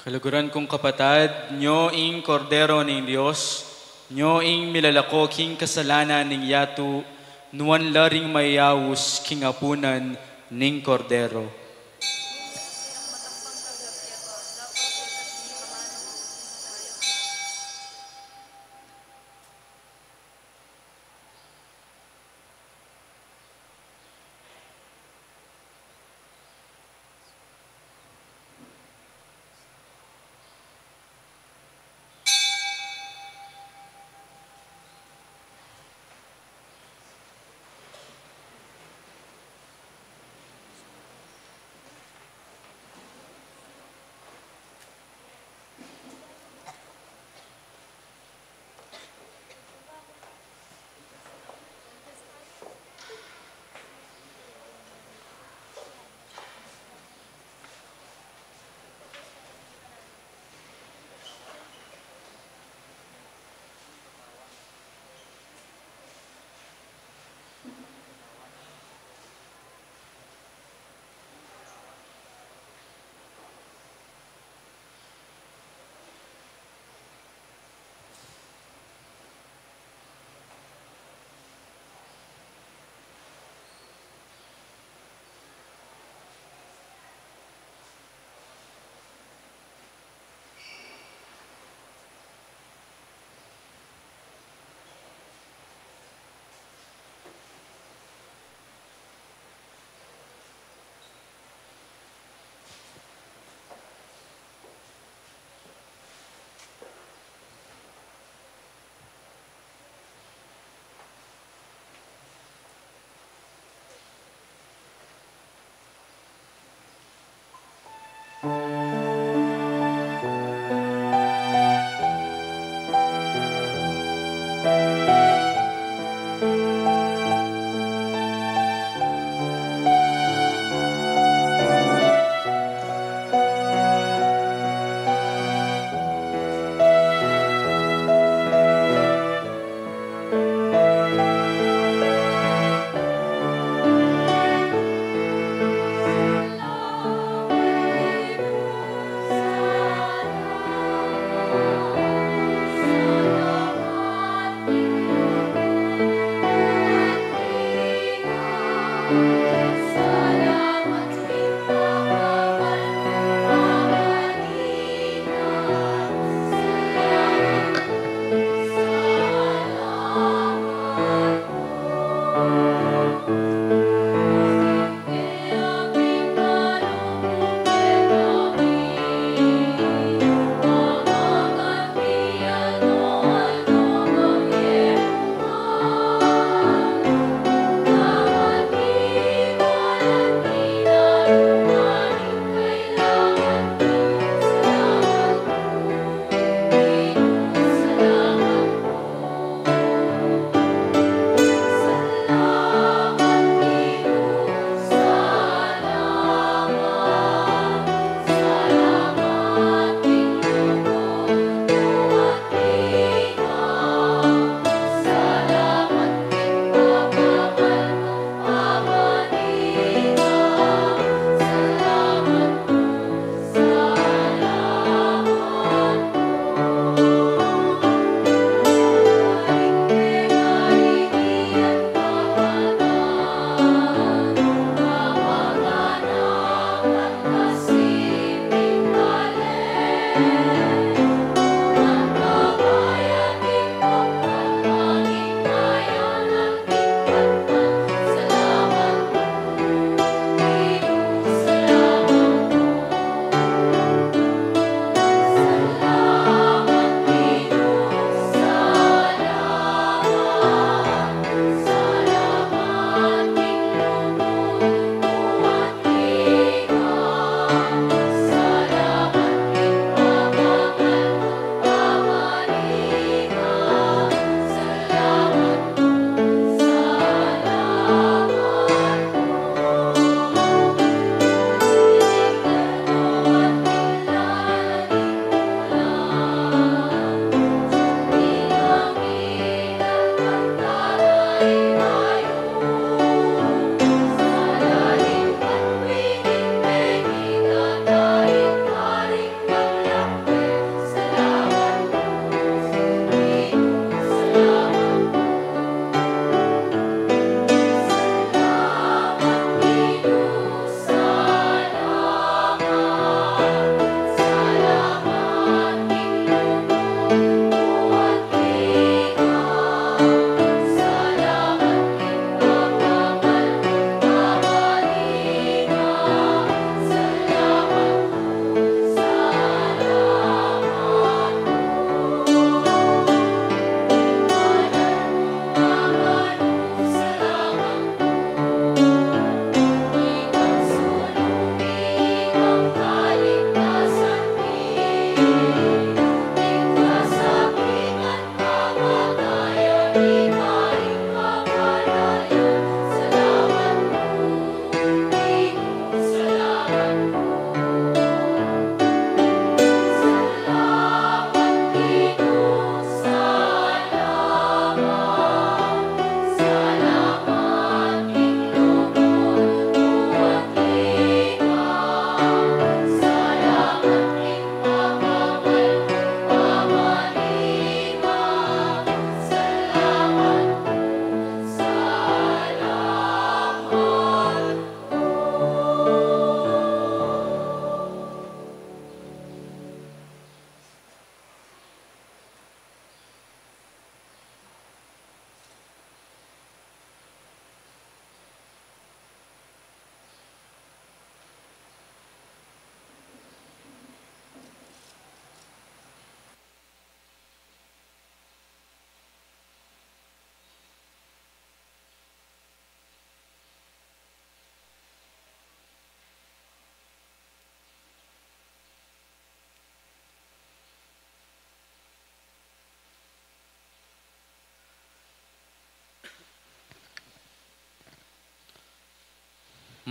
Kaluguran kung kapatad, nyo ing Kordero ning Dios, nyo ing milalako king kasalanan ning yatu, nuan la ring mayayaus king apunan ning Kordero.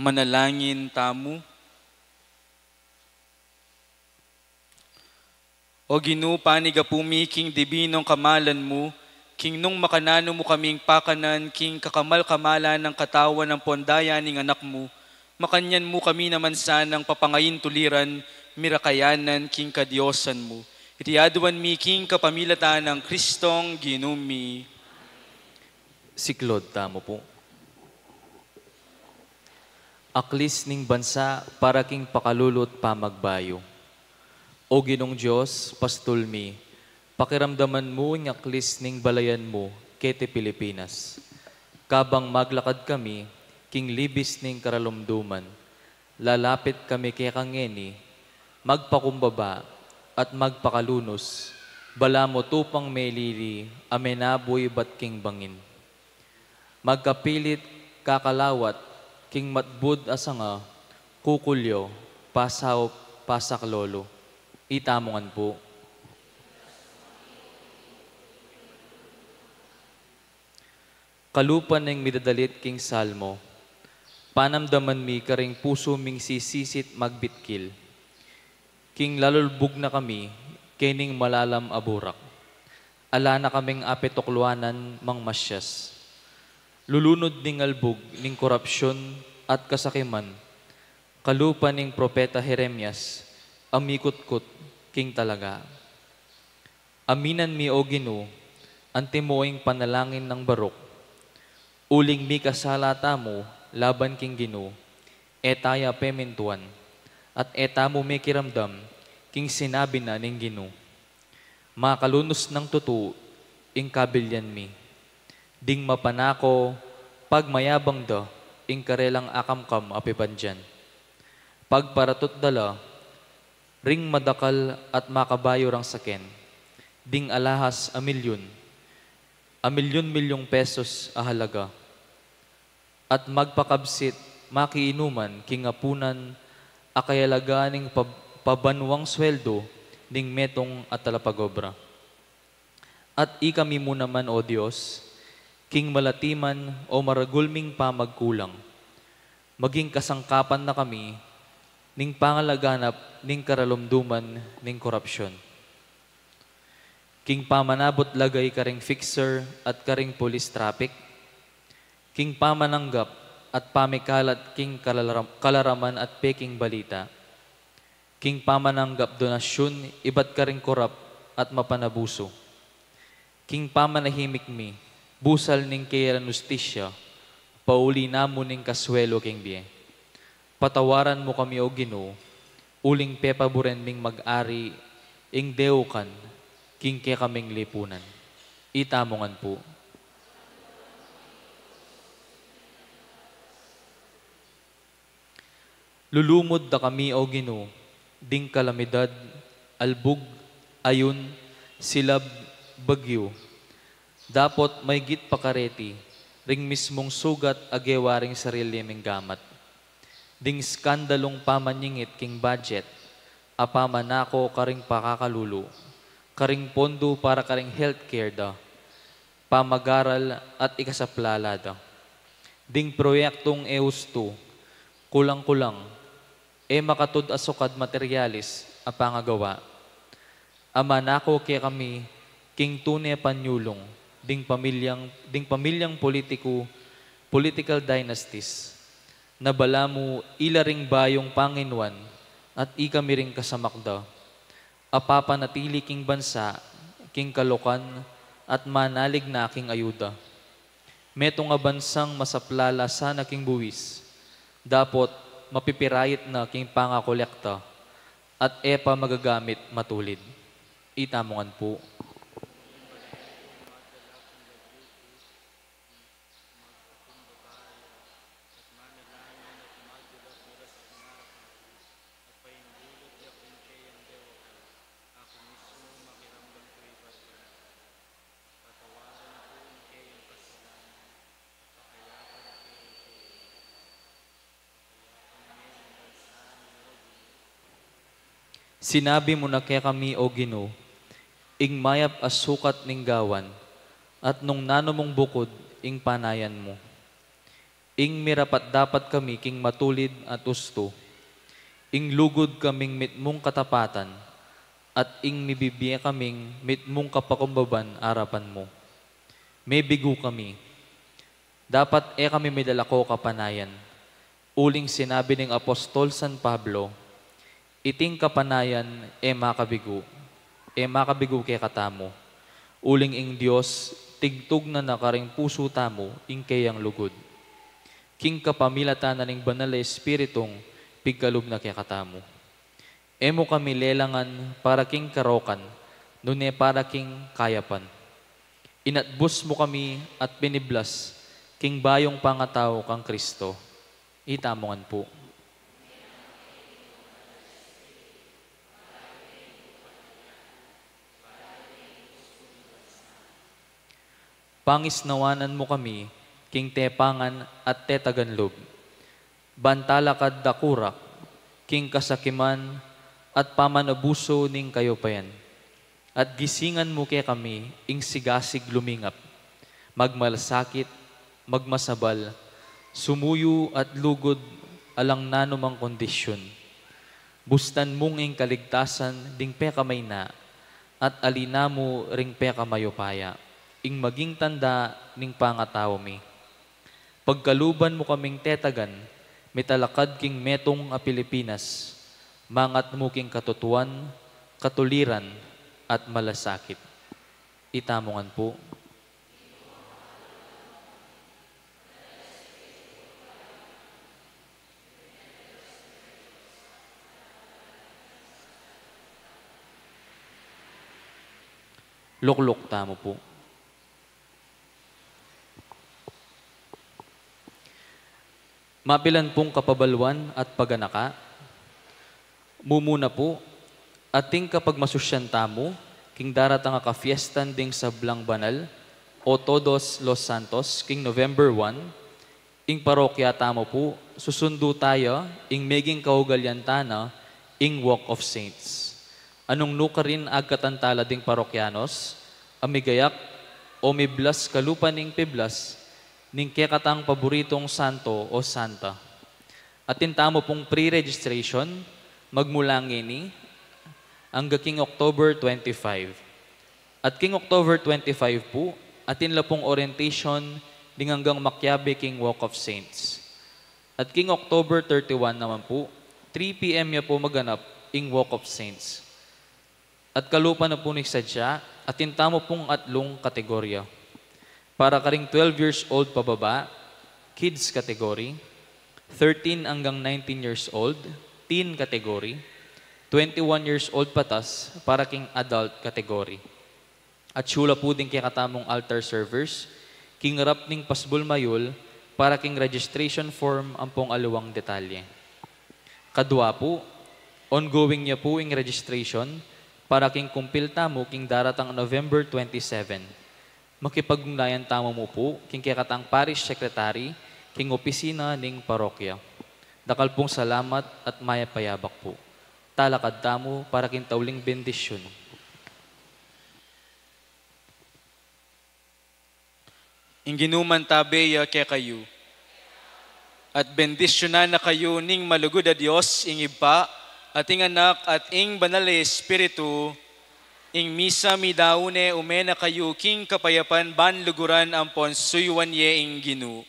Manalangin tamu. O Ginu, panigapu mi king dibinong kamalan mu, king nung makananu mu kaming pakanan king kakamal-kamalan nang katawan ampon daya ning Anak mu, makanyan mu kami naman sanang papangayin tuliran, mirakayanan king kadiosan mu. Iti aduan mi king kapamilatan nang Kristong Ginu mi. Siklaud tamu pu. Aklis ning bansa para king pakalulu't pamagbayu. O Ginung Dios, pastul mi, pakiramdaman mu ing aklis ning balayan mu keti Pilipinas. Kabang maglakad kami king libis ning karalumduman, lalapit kami keka ngeni, magpakumbaba at magpakalunus, balamu tupang melili a menabu ibat king bangin. Magkapilit kakalawat king matbud a sanga, kukulyo, pasaup, pasaklolo. Itamu ngan pu. Kalupa ning midadalit king Salmo, panamdaman mi karing pusu ming sisisit magbitkil. King lalulbug na kami kening malalam a burak. Ala na kaming apetukluanan mangmasyas. Lulunud ning albug ning korapsyon at kasakiman, kalupa ning propeta Jeremias a mikutkut king talaga. Aminan mi, O Ginu, antimo ing panalangin nang Baruk. Uling mikasala tamu laban king Ginu, e taya pemintuan, at e tamu mekiramdam king sinabi na ning Ginu. Makalunus nang tutu ing kabilyan mi. Ding mapanako, pagmayabang da ing karelang akamkam a pibandian. Pagparatut da la ring madakal at makabayu rang saken, ding alahas a milyun, a milyun-milyung pesos a halaga, at magpakabsit makiinuman king apunan a kayalagaan ning pab-, pabanuang sweldo ning metung a talapagobra. At ikami mu naman, O Dios, king malatiman o maragul ming pamagkulang, maging kasangkapan na kami ning pangalaganap ning karalumduman ning korapsyon. King pamanabut lagay karing fixer at karing pulis traffic, king pamananggap at pamikalat king kalaram-, kalaraman at peking balita, king pamananggap donasyun ibat karing korap at mapanabusu. King pamanahimik mi, busal ning kayarian hustisya, pauli na mu ning kaswelo king bie. Patawaran mu kami, O Ginu, uling pepaburen ming mag-ari ing deukan king kekaming lipunan. Itamu ngan pu. Lulumud da kami, O Ginu, ding kalamidad, albug, ayun, silab, bagyu. Dapot maygit pa kareti, ring mismung sugat a gewa ring sarili ming gamat. Ding skandalung pamanyingit king budget, a pamanako karing pakakalulu, karing pondo para karing healthcare da, pamagaral at ikasaplala da. Ding proyektung e ustu, kulang-kulang, e makatud a sukad materialis a pangagawa. Amanako kekami king tune panyulung ding pamilyang, ding pamilyang politiku, political dynasties, na balamu ila ring bayung panginuan at ikami ring kasamak da a papanatili king bansa king kalokan at manalig na king ayuda. Metung a bansang masaplala sana king buwis, dapot mapipirayit na king pangakolekta at e pa magagamit matulid. Itamu ngan pu. Sinabi mu na kekami, O Ginu, ing mayap a sukat ning gawan, at nung nanu mung bukud ing panayan mu. Ing mirapat-dapat kami king matulid at ustu, ing lugud kaming mitmung katapatan, at ing mibibie kaming mitmung kapakumbaban arapan mu. Mebigu kami. Dapat e kami milalako kapanayan. Uling sinabi ning apostol San Pablo, "Iting kapanayan e makabigu, e makabigu kekatamu. Uling ing Dios, tigtugnan na karing pusu tamu ing keyang lugud." King kapamilatan na ning Banal a Espiritung pigkalub na kekatamu. E mu kami lelangan para king karokan, nune para king kayapan. Inatbus mu kami at piniblas king bayung pangatau kang Kristo. Itamu ngan pu. Pangisnawanan mu kami king tepangan at tetagan lub, ban talakad dakurak king kasakiman at pamanabusu ning kayupayan. At gisingan mu kekami ing sigasig lumingap, magmalasakit, magmasabal, sumuyu at lugud alang nanumang kondisyun. Bustan mung ing kaligtasan ding pekamaina at alina mu ring pekamayupaya, ing maging tanda ning pangatau mi. Pagkaluban mu kaming tetagan, mitalakad king metung a Pilipinas, mangat mu king katutuan, katuliran, at malasakit. Itamu ngan pu. Lukluk tamu pu. Mapilan pung kapabaluan at paganaka, mumuna pu, ating kapagmasusyan tamu, king daratang a kafiestan ding sablang banal, o Todos los Santos, king November one, ing parokya tamu pu, susundu taya, ing meging kaugalian tana, ing Walk of Saints. Anung nukarin agkatan tala ding parokyanos, a migayak, o miblas kalupa ning piblas, ning kekatang paburitung santo o santa. Atin tamu pung pre-registration, magmula ngeni, angga king October twenty-five. At king October twenty-five pu, atin la pung orientation, ding anggang makiabe king Walk of Saints. At king October thirty-one naman pu, three P M ya pu maganap ing Walk of Saints. At kalupa na pu ning sadya, atin tamu pung atlung kategorya. Para karing twelve years old pababa, kids category, thirteen anggang nineteen years old, teen category, twenty-one years old patas, para king adult category. Atiu la pu ding kekatamung altar servers, king arap ning pasbul mayul, para king registration form ampong aliwang detalye. Kadua pu, ongoing ya pu ing registration para king kumpil tamu king daratang November twenty-seven. Makipag-ugnayan tamu mu pu king kekatang parish secretary king opisina ning parokya. Dakal pung salamat at mayap a yabak pu. Talakad tamu para king tauling bendisyun. Ing Ginu mantabe ya kekayu. At bendisyunan na kayu ning malugud a Dios, ing Ibpa, at ing Anak, at ing Banal a Espiritu. Ing misa midaun ne, ume na kayu king kapayapan ban luguran ampon suyuan ye ing Ginu.